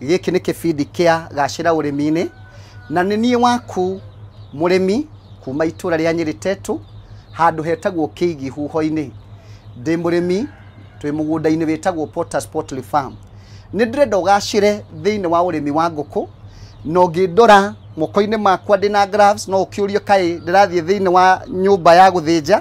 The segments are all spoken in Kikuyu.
Gĩkĩ nĩ kĩbindi kĩa Gacĩra Ũrĩmi-inĩ, na nĩ niĩ waku mũrĩmi kuma itũra rĩa Nyĩrĩ Tetũ, handũ hetagwo Kĩigi Huho-inĩ. Ndĩ mũrĩmi, twĩ mũgũnda-inĩ wĩtagwo Potters Poultry Farm. Nĩ ndĩrenda ũgacĩre thĩinĩ wa ũrĩmi wa ngũkũ, na ũngĩndora moko-inĩ makwa ndĩna gloves, no ũkĩũrie kaĩ ndĩrathiĩ thĩinĩ wa nyũmba ya gũthĩnja,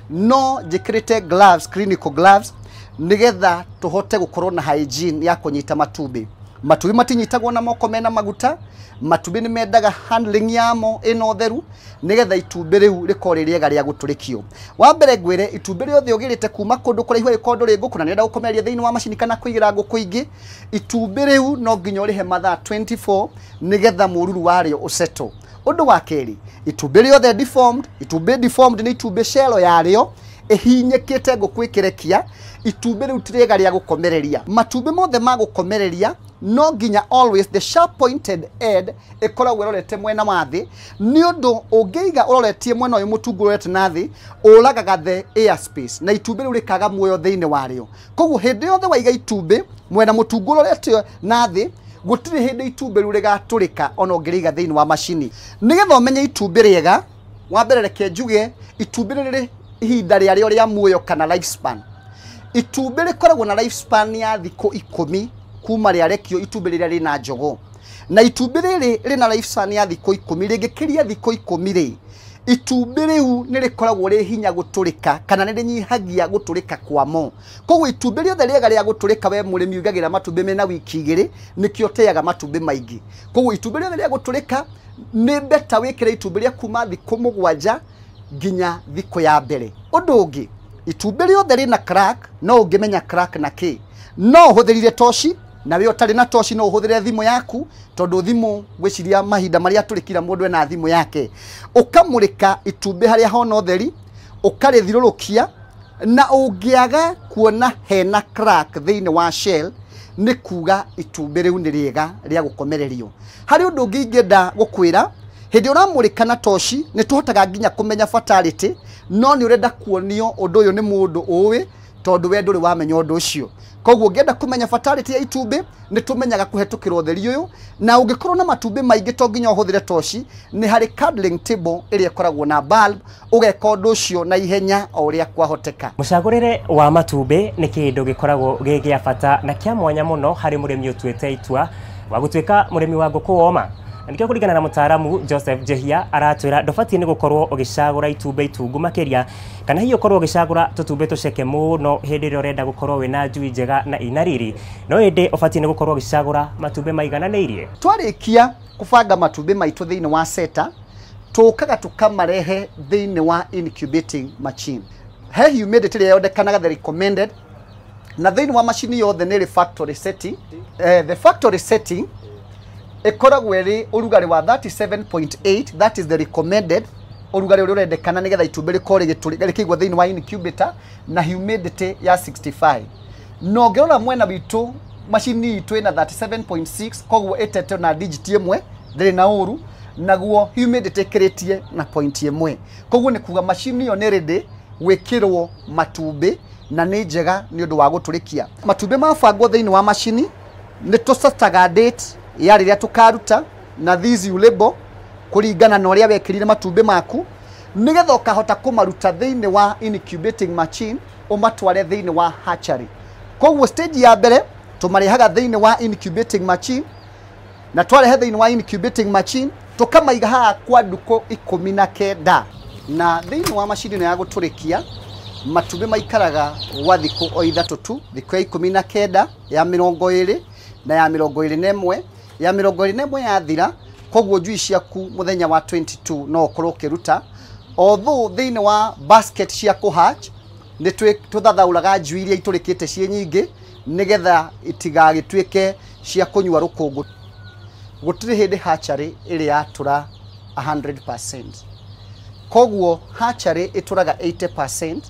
no njĩkĩrĩte gloves, clinical gloves, nĩgetha tũhote gũkorwo na hygiene ya kũnyita matumbĩ. Matumbĩ matinyitagwo na moko mena maguta, matumbĩ nĩ mendaga handling yamo ĩna ũtheru, nĩgetha itumbĩ rĩu rĩkorwo rĩ rĩega rĩa gũtũrĩkio. Wa mbere ngwĩre, itumbĩ rĩothe ũgĩrĩte kuma kũndũ kũraihu angĩkorwo ndũrĩ ngũkũ na nĩũrenda gũkomereria thĩinĩ wa macini kana kũigĩra ngũkũ ingĩ, itumbĩ rĩu no nginya ũrĩhe mathaa 24 nĩgetha mũruru warĩo ũsettle. Ũndũ wa kerĩ, itumbĩ rĩothe deformed, itumbĩ deformed nĩ itumbĩ shell yarĩo ĩhinyĩkĩte ngũkũ ĩkĩrekia, itumbĩ rĩu ti rĩega rĩa gũkomereria. Matumbĩ mothe ma gũkomereria no nginya always the sharp pointed end ĩkoragwo ĩrorete mwena wa thĩ, nĩ ũndũ ũngĩiga ũroretie mwena ũyũ mũtungu ũrorete na thĩ, ũragaga the air space na itumbĩ rĩu rĩkaga muoyo thĩinĩ warĩo. Koguo hĩndĩ yothe waiga itumbĩ mwena mũtungu ũrorete na thĩ, gũtirĩ hĩndĩ itumbĩ rĩu rĩgatũrĩka ona ũngĩrĩiga thĩinĩ wa macini. Nĩgetha ũmenye itumbĩ rĩega, wa mbere reke njuge itumbĩ rĩrĩ ihinda rĩarĩo rĩa muoyo kana life span. Itumbĩ rĩkoragwo na life span ya thikũ 10 kuma rĩarekio itumbĩ rĩrĩa rĩna njogoo. Na itumbĩ rĩrĩ rĩna life span ya thikũ 10, rĩngĩkĩria thikũ 10 rĩ, itumbĩ rĩu nĩ rĩkoragwo rĩ hinya gũtũrĩka kana nĩ rĩnyihagia gũtũrĩka kwamo. Koguo itumbĩ rĩothe rĩega rĩa gũtũrĩka, we mũrĩmi ũigagĩra matumbĩ mena wiki 2, nĩkĩo ũteaga matumbĩ maingĩ. Koguo itumbĩ rĩothe rĩa gũtũrĩka nĩ better wĩkĩre itumbĩ rĩa kuma thikũ 7 nginya thikũ ya mbere. Ũndũ ũngĩ, itumbĩ rĩothe rĩna crack, no ũngĩmenya crack na kĩ, no ũhũthĩrire toci, na we ũtarĩ na toci no ũhũthĩre thimũ yaku, tondũ thimũ ngwĩciria mahinda marĩa tũrĩ kila mũndũ ena thimũ yake. Ũkamũrĩka itumbĩ harĩa hona ũtheri, ũkarĩthirũrũkia, na ũngĩaga kuona hena crack thĩinĩ wa shell, nĩ kuga itumbĩ rĩu nĩ rĩega rĩa gũkomererio. Harĩ ũndũ ũngĩ ingĩenda gũkwĩra, hĩndĩ ũramũrĩka na toci nĩ tũhotaga nginya kũmenya fatality, no nĩ ũrenda kuonio ũndũ ũyũ nĩ mũndũ ũĩ, tondũ we ndũrĩ wamenya ũndũ ũcio. Koguo ũngĩenda kũmenya fatality ya itumbĩ, nĩ tũmenyaga kũhetũkĩra ũtheri ũyũ, na ũngĩkorwo na matumbĩ maingĩ to nginya ũhũthĩre toci, nĩ harĩ candling table ĩrĩa ĩkoragwo na bulb, ũgeka ũndũ ũcio na ihenya o ũrĩa kwahoteka. Mũcagũrĩre wa matumbĩ nĩ kĩndũ gĩkoragwo gĩ gĩa bata na kĩa mwanya mũno harĩ mũrĩmi ũtuĩte itua wa gũtuĩka mũrĩmi wa ngũkũ woma. Na nĩkĩo kũringana na mũtaaramu Joseph Njehia aratwĩra ndũbatiĩ nĩ gũkorwo ũgĩcagũra itumbĩ itungu makĩria, kana hihi ũkorwo ũgĩcagũra tũtumbĩ tũceke mũno hĩndĩ ĩrĩa ũrenda gũkorwo wĩna njui njega na ina riri, no ĩndĩ ũbatiĩ nĩ gũkorwo ũgĩcagũra matumbĩ maigananĩirie. Twarĩkia kũbanga matumbĩ maitũ thĩinĩ wa seta, tũkaga tũkamarehe thĩinĩ wa incubating machine. He humidity ĩrĩa yondekanaga the recommended, na thĩinĩ wa macini yothe nĩ ĩrĩ factory setting. The factory setting ĩkoragwo ĩrĩ ũrugarĩ wa 37.8, that is the recommended ũrugarĩ ũrĩa ũrendekana nĩgetha itumbĩ rĩkorwo rĩkĩigwo thĩinĩ wa incubator, na humidity ya 65. Na ũngĩrora mwena witũ macini itũ ĩna 37.6, koguo ĩtete na digit ĩmwe, ndĩrĩ na ũru, naguo humidity ĩkĩrĩtie na point ĩmwe. Koguo nĩ kuga macini ĩyo nĩ ready gwĩkĩrwo matumbĩ na nĩ njega nĩ ũndũ wa gũtũrĩkia. Matumbĩ mabangwo thĩinĩ wa macini nĩ tũcataga date ya rĩrĩa tũkaruta, na these you label kũringana na ũrĩa wekĩrire matumbĩ maku, nĩgetha ũkahota kũmaruta thĩinĩ wa incubating machine ũmatware thĩinĩ wa hatchery. Koguo stage ya mbere tũmarehaga thĩinĩ wa incubating machine, na twarehe thĩinĩ wa incubating machine tũkamaiga haha kwa ndukũ 19. Na thĩinĩ wa macini ĩno ya gũtũrĩkia matumbĩ maikaraga gwa thikũ o 3 tu, thikũ ya 19, ya 20 na ya 21. Ya 21 yathira, koguo njui ciaku mũthenya wa 22 no ũkorwo ũkĩruta. Although thĩinĩ wa basket cia kũhatch nĩ tũthathaũraga njui iria itũrĩkĩte ciĩ nyingĩ nĩgetha itigagĩtuĩke cia kũnyua rũkũngũ. Gũtirĩ hĩndĩ hatchery ĩrĩ yatũra 100%. Koguo hatchery ĩtũraga 80%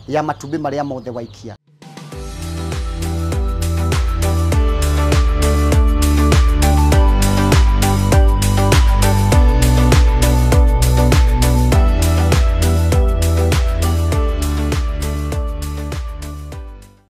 ya matumbĩ marĩa mothe waikia.